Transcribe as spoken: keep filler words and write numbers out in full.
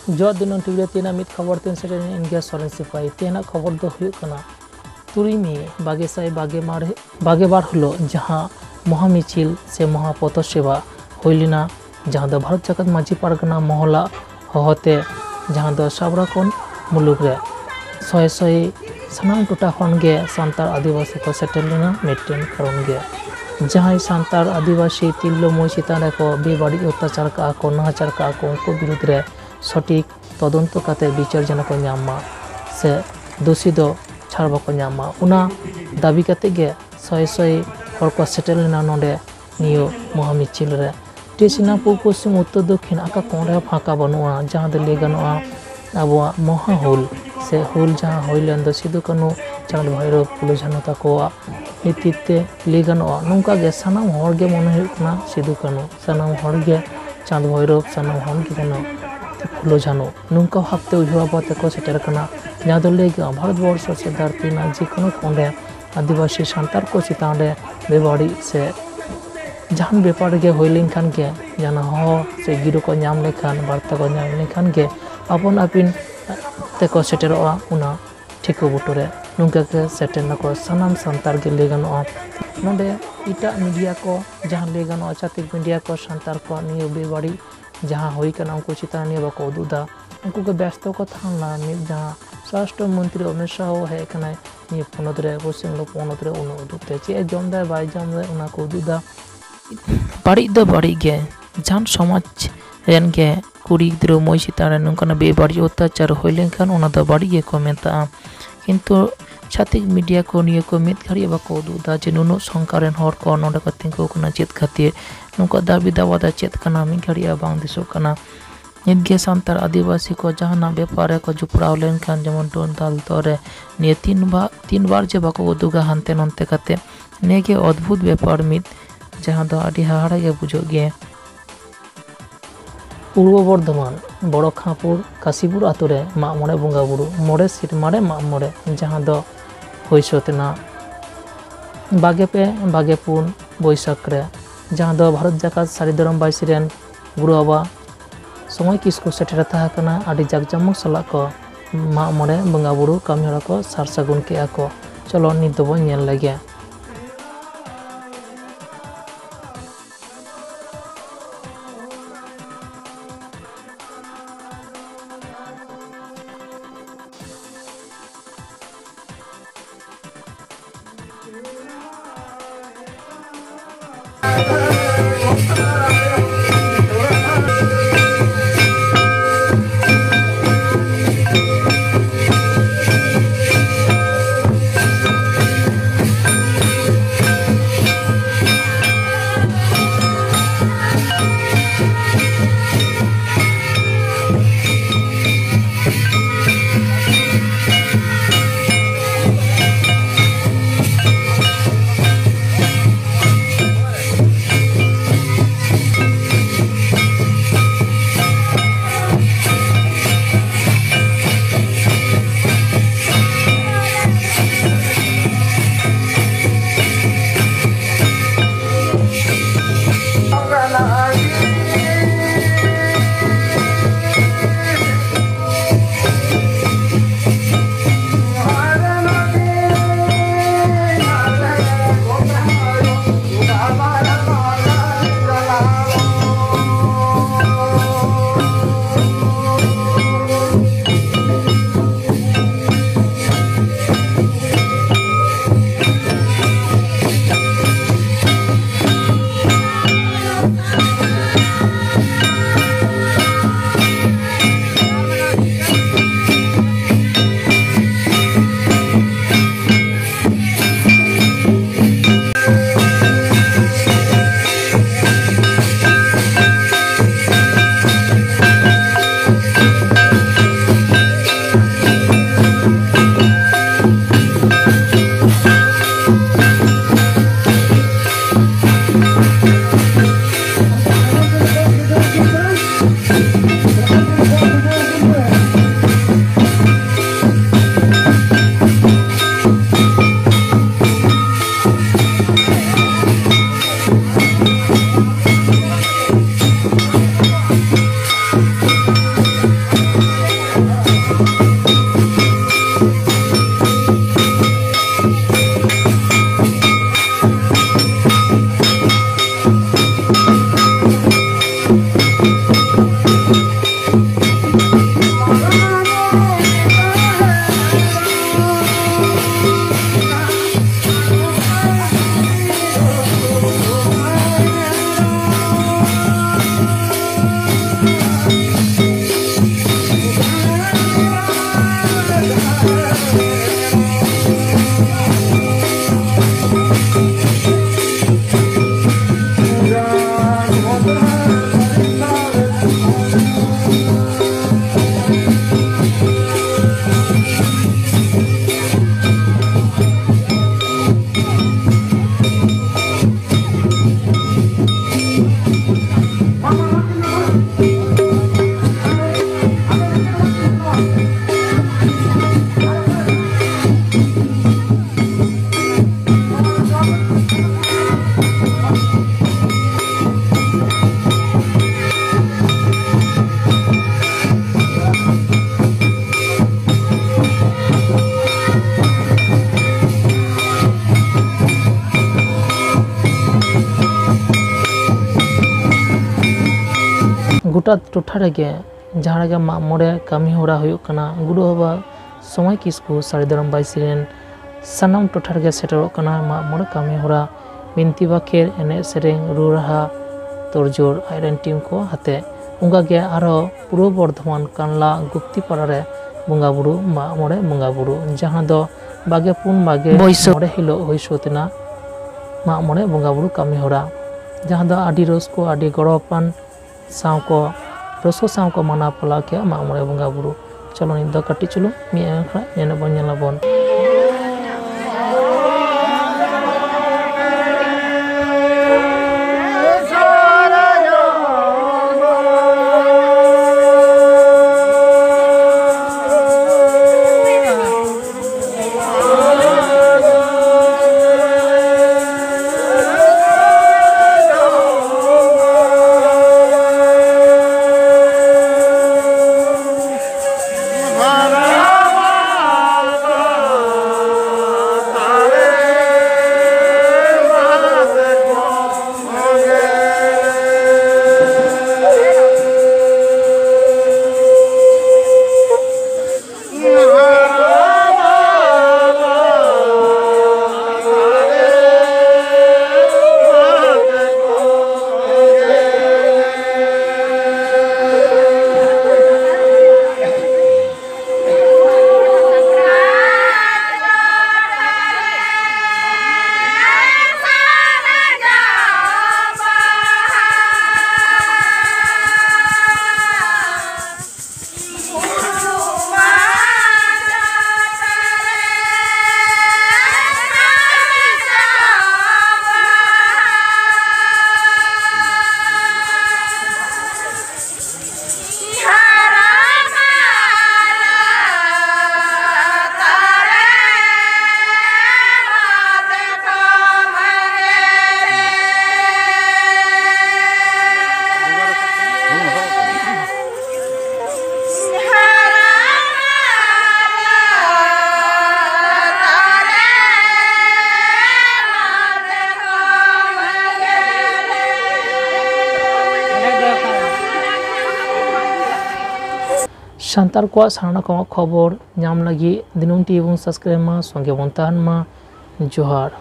ᱡᱚᱜ ᱫᱤᱱᱟᱹᱢ ᱴᱤᱵᱷᱤ ᱨᱮ ᱛᱮᱦᱮᱧᱟᱜ ᱢᱤᱫ ᱠᱷᱚᱵᱚᱨ ᱛᱮᱧ ᱥᱮᱴᱮᱨᱮᱱᱟ, ᱤᱧ ᱜᱮ ᱥᱚᱨᱮᱱ ᱥᱤᱯᱟᱹᱦᱤ᱾ ᱛᱮᱦᱮᱧᱟᱜ ᱠᱷᱚᱵᱚᱨ ᱫᱚ ᱦᱩᱭᱩᱜ ᱠᱟᱱᱟ, ᱛᱩᱨᱩᱭ ᱢᱮ ᱵᱟᱜᱮ ᱥᱟᱭ ᱵᱟᱜᱮ ᱢᱟᱨᱮ, ᱵᱟᱜᱮ ᱵᱟᱨ ᱦᱤᱞᱳᱜ ᱡᱟᱦᱟᱸ ᱢᱚᱦᱟ ᱢᱤᱪᱷᱤᱞ ᱥᱮ ᱢᱚᱦᱟ ᱯᱚᱛᱷᱚ ᱥᱮᱵᱟ ᱦᱩᱭ ᱞᱮᱱᱟ, ᱡᱟᱦᱟᱸ ᱫᱚ ᱵᱷᱟᱨᱚᱛ ᱡᱟᱠᱟᱛ ᱢᱟᱹᱡᱷᱤ ᱯᱟᱨᱜᱟᱱᱟ ᱢᱚᱦᱚᱞᱟᱜ ᱦᱚᱦᱚᱛᱮ, ᱡᱟᱦᱟᱸ ᱫᱚ ᱥᱟᱵᱨᱟᱠᱚᱱ ᱢᱩᱞᱩᱠ ᱨᱮ ᱥᱚᱭ ᱥᱚᱭ ᱥᱟᱱᱟᱢ ᱴᱚᱴᱷᱟ ᱠᱷᱚᱱ ᱜᱮ ᱥᱟᱱᱛᱟᱲ ᱟᱹᱫᱤᱵᱟᱹᱥᱤ ᱠᱚ ᱥᱮᱴᱮᱨ ᱞᱮᱱᱟ᱾ ᱢᱤᱫᱴᱮᱱ ᱠᱟᱨᱚᱱ ᱜᱮ, ᱡᱟᱦᱟᱸᱭ ᱥᱟᱱᱛᱟᱲ ᱟᱹᱫᱤᱵᱟᱹᱥᱤ ᱛᱤᱨᱞᱟᱹ ᱢᱟᱹᱭ ᱪᱮᱛᱟᱱ ᱨᱮᱠᱚ ᱵᱮᱵᱟᱹᱲᱤᱡ ᱚᱛᱛᱟᱪᱟᱨ ᱠᱟᱜᱼᱟ ᱠᱚ, ᱱᱟᱦᱟᱪᱟᱨ ᱠᱟᱜᱼᱟ ᱠᱚ, ᱩᱱᱠᱩ ᱵᱤᱨᱩᱫᱽ ᱨᱮ ᱥᱚᱴᱷᱤᱠ ᱛᱚᱫᱚᱱᱛᱚ ᱠᱟᱛᱮ ᱵᱤᱪᱟᱹᱨ ᱡᱮᱱᱚ ᱠᱚ ᱧᱟᱢ ᱢᱟ ᱥᱮ ᱫᱳᱥᱤ ᱫᱚ ᱪᱷᱟᱲ ᱵᱟᱠᱚ ᱧᱟᱢ ᱢᱟ, ᱚᱱᱟ ᱫᱟᱹᱵᱤ ᱠᱟᱛᱮ ᱜᱮ ᱥᱚᱭ ᱥᱚᱭ ᱦᱚᱲ ᱠᱚ ᱥᱮᱴᱮᱨ ᱞᱮᱱᱟ ᱱᱚᱰᱮ ᱱᱤᱭᱟᱹ ᱢᱚᱦᱟ ᱢᱤᱪᱷᱤᱞ ᱨᱮ᱾ ᱥᱴᱮᱥᱚᱱ ᱯᱩᱨᱩᱵ ᱯᱚᱥᱪᱤᱢ ᱩᱛᱛᱚᱨ ᱫᱚᱠᱷᱤᱱ ᱚᱠᱟ ᱠᱚᱬ ᱨᱮᱦᱚᱸ ᱯᱷᱟᱸᱠᱟ ᱵᱟᱹᱱᱩᱜᱼᱟ, ᱡᱟᱦᱟᱸ ᱫᱚ ᱞᱟᱹᱭ ᱜᱟᱱᱚᱜᱼᱟ ᱟᱵᱚᱣᱟᱜ ᱢᱚᱦᱟ ᱦᱩᱞ ᱥᱮ ᱦᱩᱞ ᱡᱟᱦᱟᱸ ᱦᱩᱭ ᱞᱮᱱ ᱫᱚ ᱥᱤᱫᱩ ᱠᱟᱹᱱᱦᱩ ᱪᱟᱸᱫᱽ ᱵᱷᱟᱭᱨᱳ ᱯᱷᱩᱞᱳ ᱡᱷᱟᱱᱳ ᱛᱟᱠᱚᱣᱟᱜ ᱱᱮᱛᱨᱤᱛᱵ ᱛᱮ ᱞᱟᱹᱭ ᱜᱟᱱᱚᱜᱼᱟ᱾ ᱱᱚᱝᱠᱟ ᱜᱮ ᱥᱟᱱᱟᱢ ᱦᱚᱲ ᱜᱮ ᱢᱚᱱᱮ ᱦᱩᱭᱩᱜ ᱠᱟᱱᱟ ᱥᱤᱫᱩ ᱠᱟᱹᱱᱦᱩ, ᱥᱟᱱᱟᱢ ᱦᱚᱲ ᱜᱮ ᱪᱟᱸᱫᱽ ᱵᱷᱟᱭᱨᱳ, ᱥᱟᱱᱟᱢ ᱦᱚᱲ ᱜᱮ ᱠᱟᱱᱟ ᱯᱷᱩᱞᱳ ᱡᱷᱟᱱᱳ᱾ ᱱᱚᱝᱠᱟ ᱵᱷᱟᱵᱛᱮ ᱩᱭᱦᱟᱹᱨ ᱵᱷᱟᱵᱽᱱᱟ ᱛᱮᱠᱚ ᱥᱮᱴᱮᱨ ᱟᱠᱟᱱᱟ, ᱡᱟᱦᱟᱸ ᱫᱚ ᱞᱟᱹᱭ ᱜᱟᱱᱚᱜᱼᱟ ᱵᱷᱟᱨᱚᱛ ᱵᱚᱨᱥᱚ ᱥᱮ ᱫᱷᱟᱹᱨᱛᱤ ᱨᱮᱱᱟᱜ ᱡᱮᱠᱳᱱᱳ ᱠᱚᱬ ᱨᱮ ᱟᱹᱫᱤᱵᱟᱹᱥᱤ ᱥᱟᱱᱛᱟᱲ ᱠᱚ ᱪᱮᱛᱟᱱ ᱨᱮ ᱵᱮᱵᱟᱹᱲᱤᱡ ᱥᱮ ᱡᱟᱦᱟᱱ ᱵᱮᱯᱟᱨ ᱜᱮ ᱦᱩᱭ ᱞᱮᱱᱠᱷᱟᱱ ᱜᱮ, ᱡᱟᱦᱟᱱ ᱦᱚᱦᱚ ᱥᱮ ᱜᱤᱨᱟᱹ ᱠᱚ ᱧᱟᱢ ᱞᱮᱠᱷᱟᱱ, ᱵᱟᱨᱛᱟ ᱠᱚ ᱧᱟᱢ ᱞᱮᱱᱠᱷᱟᱱ ᱜᱮ ᱟᱯᱟᱱ ᱟᱹᱯᱤᱱ ᱛᱮᱠᱚ ᱥᱮᱴᱮᱨᱚᱜᱼᱟ ᱚᱱᱟ ᱴᱷᱤᱠᱟᱹ ᱵᱩᱴᱟᱹ ᱨᱮ᱾ ᱱᱚᱝᱠᱟ ᱜᱮ ᱥᱮᱴᱮᱨ ᱱᱟᱠᱚ ᱥᱟᱱᱟᱢ ᱥᱟᱱᱛᱟᱲ ᱜᱮ ᱞᱟᱹᱭ ᱜᱟᱱᱚᱜᱼᱟ᱾ ᱱᱚᱰᱮ ᱮᱴᱟᱜ ᱢᱤᱰᱤᱭᱟ ᱠᱚ, ᱡᱟᱦᱟᱸ ᱞᱟᱹᱭ ᱜᱟᱱᱚᱜᱼᱟ ᱪᱷᱟᱹᱛᱤᱠ ᱢᱤᱰᱤᱭᱟ ᱠᱚ, ᱥᱟᱱᱛᱟᱲ ᱠᱚᱣᱟᱜ ᱱᱤᱭᱟᱹ ᱵᱮᱵᱟᱹᱲᱤᱡ ᱡᱟᱦᱟᱸ ᱦᱩᱭ ᱠᱟᱱᱟ ᱩᱱᱠᱩ ᱪᱮᱛᱟᱱ ᱱᱤᱭᱟᱹ ᱵᱟᱠᱚ ᱩᱫᱩᱜ ᱮᱫᱟ᱾ ᱩᱱᱠᱩ ᱜᱮ ᱵᱮᱥᱛᱚ ᱠᱚ ᱛᱟᱦᱮᱸ ᱞᱮᱱᱟ᱾ ᱢᱤᱫ ᱡᱟᱦᱟᱸ ᱥᱚᱨᱟᱥᱴᱨᱚ ᱢᱚᱱᱛᱨᱤ ᱚᱢᱤᱛ ᱥᱟᱦ ᱦᱮᱡ ᱟᱠᱟᱱᱟᱭ ᱱᱤᱭᱟᱹ ᱯᱚᱱᱚᱛ ᱨᱮ, ᱯᱚᱥᱪᱤᱢ ᱵᱚᱝᱜᱚ ᱯᱚᱱᱚᱛ ᱨᱮ, ᱩᱱᱟᱹᱜ ᱩᱫᱩᱜ ᱛᱮ ᱪᱮᱫ ᱮ ᱡᱚᱢ ᱮᱫᱟᱭ ᱵᱟᱭ ᱡᱚᱢ ᱮᱫᱟᱭ ᱚᱱᱟ ᱠᱚ ᱩᱫᱩᱜ ᱮᱫᱟ᱾ ᱵᱟᱹᱲᱤᱡ ᱫᱚ ᱵᱟᱹᱲᱤᱡ ᱜᱮ, ᱡᱟᱦᱟᱱ ᱥᱚᱢᱟᱡᱽ ᱨᱮᱱ ᱜᱮ ᱠᱩᱲᱤ ᱜᱤᱫᱽᱨᱟᱹ ᱢᱟᱹᱭ ᱪᱮᱛᱟᱱ ᱨᱮ ᱱᱚᱝᱠᱟᱱᱟᱜ ᱵᱮᱵᱟᱹᱲᱤᱡ ᱚᱛᱛᱟᱪᱟᱨ ᱦᱩᱭ ᱞᱮᱱᱠᱷᱟᱱ ᱚᱱᱟ ᱫᱚ ᱵᱟᱹᱲᱤᱡ ᱜᱮᱠᱚ ᱢᱮᱛᱟᱜᱼᱟ᱾ ᱠᱤᱱᱛᱩ ᱪᱷᱟᱹᱛᱤᱠ ᱢᱤᱰᱤᱭᱟ ᱠᱚ ᱱᱤᱭᱟᱹ ᱠᱚ ᱢᱤᱫ ᱜᱷᱟᱹᱲᱤᱡ ᱵᱟᱠᱚ ᱩᱫᱩᱜ ᱮᱫᱟ ᱡᱮ ᱱᱩᱱᱟᱹᱜ ᱥᱚᱝᱠᱷᱟ ᱨᱮᱱ ᱦᱚᱲ ᱠᱚ ᱱᱚᱰᱮ ᱠᱚ ᱛᱤᱸᱜᱩ ᱟᱠᱟᱱᱟ ᱪᱮᱫ ᱠᱷᱟᱹᱛᱤᱨ, ᱱᱩᱠᱩᱣᱟᱜ ᱫᱟᱹᱵᱤ ᱫᱟᱣᱟ ᱫᱚ ᱪᱮᱫ ᱠᱟᱱᱟ, ᱢᱤᱫ ᱜᱷᱟᱹᱲᱤᱡ ᱦᱚᱸ ᱵᱟᱝ ᱫᱤᱥᱚᱜ ᱠᱟᱱᱟ᱾ ᱱᱤᱛᱜᱮ ᱥᱟᱱᱛᱟᱲ ᱟᱹᱫᱤᱵᱟᱹᱥᱤ ᱠᱚ ᱡᱟᱦᱟᱱᱟᱜ ᱵᱮᱯᱟᱨ ᱨᱮᱠᱚ ᱡᱚᱯᱲᱟᱣ ᱞᱮᱱᱠᱷᱟᱱ, ᱡᱮᱢᱚᱱ ᱰᱟᱹᱱ ᱫᱟᱞ ᱫᱚ ᱨᱮ, ᱱᱤᱭᱟᱹ ᱛᱤᱱ ᱵᱟ-, ᱛᱤᱱ ᱵᱟᱨ ᱡᱮ ᱵᱟᱠᱚ ᱩᱫᱩᱜᱟ ᱦᱟᱱᱛᱮ ᱱᱚᱱᱛᱮ ᱠᱟᱛᱮ, ᱱᱤᱭᱟᱹᱜᱮ ᱚᱫᱵᱷᱩᱛ ᱵᱮᱯᱟᱨ ᱢᱤᱫ, ᱡᱟᱦᱟᱸ ᱫᱚ ᱟᱹᱰᱤ ᱦᱟᱦᱟᱲᱟ ᱜᱮ ᱵᱩᱡᱷᱟᱹᱜ ᱜᱮᱭᱟ᱾ ᱯᱩᱨᱵᱚ ᱵᱚᱨᱫᱷᱚᱢᱟᱱ ᱵᱚᱲᱚ ᱠᱷᱟᱸᱯᱩᱨ ᱠᱟᱥᱤᱯᱩᱨ ᱟᱛᱳ ᱨᱮ ᱢᱟᱜ ᱢᱚᱬᱮ ᱵᱚᱸᱜᱟ ᱵᱩᱨᱩ, ᱢᱚᱬᱮ ᱥᱮᱨᱢᱟ ᱨᱮ ᱢᱟᱜ ᱢᱚᱬᱮ, ᱡᱟᱦᱟᱸ ᱫᱚ ᱦᱩᱭ ᱥᱟᱹᱛ ᱮᱱᱟ ᱵᱟᱜᱮ ᱯᱮ ᱵᱟᱜᱮ ᱯᱩᱱ ᱵᱳᱭᱥᱟᱠᱷ ᱨᱮ, ᱡᱟᱦᱟᱸ ᱫᱚ ᱵᱷᱟᱨᱚᱛ ᱡᱟᱠᱟᱛ ᱥᱟᱹᱨᱤ ᱫᱷᱚᱨᱚᱢ ᱵᱟᱭᱥᱤ ᱨᱮᱱ ᱜᱩᱨᱩ ᱵᱟᱵᱟ ᱥᱚᱢᱚᱭ ᱠᱤᱥᱠᱩ ᱥᱮᱴᱮᱨ ᱛᱟᱦᱮᱸ ᱠᱟᱱᱟ᱾ ᱟᱹᱰᱤ ᱡᱟᱠ ᱡᱚᱢᱚᱠ ᱥᱟᱞᱟᱜ ᱠᱚ ᱢᱟᱜ ᱢᱚᱬᱮ ᱵᱚᱸᱜᱟ ᱵᱩᱨᱩ ᱠᱟᱹᱢᱤ ᱦᱚᱨᱟ ᱠᱚ ᱥᱟᱨ ᱥᱟᱹᱜᱩᱱ ᱠᱮᱜᱼᱟ ᱠᱚ᱾ ᱪᱚᱞᱚ ᱱᱤᱛ ᱫᱚᱵᱚᱱ ᱧᱮᱞ ᱞᱮᱜᱮ᱾ ᱜᱚᱴᱟ ᱴᱚᱴᱷᱟ ᱨᱮᱜᱮ ᱡᱟᱦᱟᱸ ᱨᱮᱜᱮ ᱢᱟᱜ ᱢᱚᱬᱮ ᱠᱟᱹᱢᱤ ᱦᱚᱨᱟ ᱦᱩᱭᱩᱜ ᱠᱟᱱᱟ, ᱜᱩᱨᱩ ᱵᱟᱵᱟ ᱥᱚᱢᱟᱭ ᱠᱤᱥᱠᱩ ᱥᱟᱹᱨᱤ ᱫᱷᱚᱨᱚᱢ ᱵᱟᱭᱥᱤ ᱨᱮᱱ ᱥᱟᱱᱟᱢ ᱴᱚᱴᱷᱟ ᱨᱮᱜᱮ ᱥᱮᱴᱮᱨᱚᱜ ᱠᱟᱱᱟ ᱢᱟᱜ ᱢᱚᱬᱮ ᱠᱟᱹᱢᱤ ᱦᱚᱨᱟ, ᱵᱤᱱᱛᱤ ᱵᱟᱠᱷᱮᱲ, ᱮᱱᱮᱡ ᱥᱮᱨᱮᱧ, ᱨᱩ ᱨᱟᱦᱟ, ᱛᱚᱨᱡᱳᱲ ᱟᱡ ᱨᱮᱱ ᱴᱤᱢ ᱠᱚ ᱟᱛᱮ᱾ ᱚᱱᱠᱟ ᱜᱮ ᱟᱨᱦᱚᱸ ᱯᱩᱨᱵᱚ ᱵᱚᱨᱫᱷᱚᱢᱟᱱ ᱠᱟᱱᱞᱟ ᱜᱩᱯᱛᱤ ᱯᱟᱲᱟ ᱨᱮ ᱵᱚᱸᱜᱟ ᱵᱩᱨᱩ, ᱢᱟᱜ ᱢᱚᱬᱮ ᱵᱚᱸᱜᱟ ᱵᱩᱨᱩ, ᱡᱟᱦᱟᱸ ᱫᱚ ᱵᱟᱜᱮ ᱯᱩᱱ ᱵᱟᱜᱮ ᱵᱟᱹᱭᱥᱟᱹᱠᱷ ᱢᱚᱬᱮ ᱦᱤᱞᱳᱜ ᱦᱩᱭ ᱥᱟᱹᱛ ᱮᱱᱟ ᱢᱟᱜ ᱢᱚᱬᱮ ᱵᱚᱸᱜᱟ ᱵᱩᱨᱩ ᱠᱟᱹᱢᱤ ᱦᱚᱨᱟ, ᱡᱟᱦᱟᱸ ᱫᱚ ᱟᱹᱰᱤ ᱨᱟᱹᱥᱠᱟᱹ, ᱟᱹᱰᱤ ᱜᱚᱨᱚᱵᱟᱱ ᱥᱟᱶ ᱠᱚ, ᱨᱟᱹᱥᱠᱟᱹ ᱥᱟᱶ ᱠᱚ ᱢᱟᱱᱟᱣ ᱯᱟᱞᱟᱣ ᱠᱮᱜᱼᱟ ᱢᱟᱜ ᱢᱚᱬᱮ ᱵᱚᱸᱜᱟ ᱵᱩᱨᱩ᱾ ᱪᱚᱞᱚ, ᱱᱤᱛ ᱫᱚ ᱠᱟᱹᱴᱤᱡ ᱪᱩᱞᱩᱝ ᱢᱤᱫ ᱟᱠᱷᱲᱟ ᱧᱮᱞ ᱟᱵᱚᱱ, ᱧᱮᱞ ᱟᱵᱚᱱ᱾ ᱥᱟᱱᱛᱟᱲ ᱠᱚᱣᱟᱜ ᱥᱟᱱᱟᱢ ᱨᱚᱠᱚᱢᱟᱜ ᱠᱷᱚᱵᱚᱨ ᱧᱟᱢ ᱞᱟᱹᱜᱤᱫ ᱫᱤᱱᱟᱹᱢ ᱴᱤᱵᱷᱤ ᱵᱚᱱ ᱥᱟᱵᱥᱠᱨᱟᱭᱤᱵ ᱢᱟ, ᱥᱚᱸᱜᱮ ᱵᱚᱱ ᱛᱟᱦᱮᱱ ᱢᱟ᱾ ᱡᱚᱦᱟᱨ᱾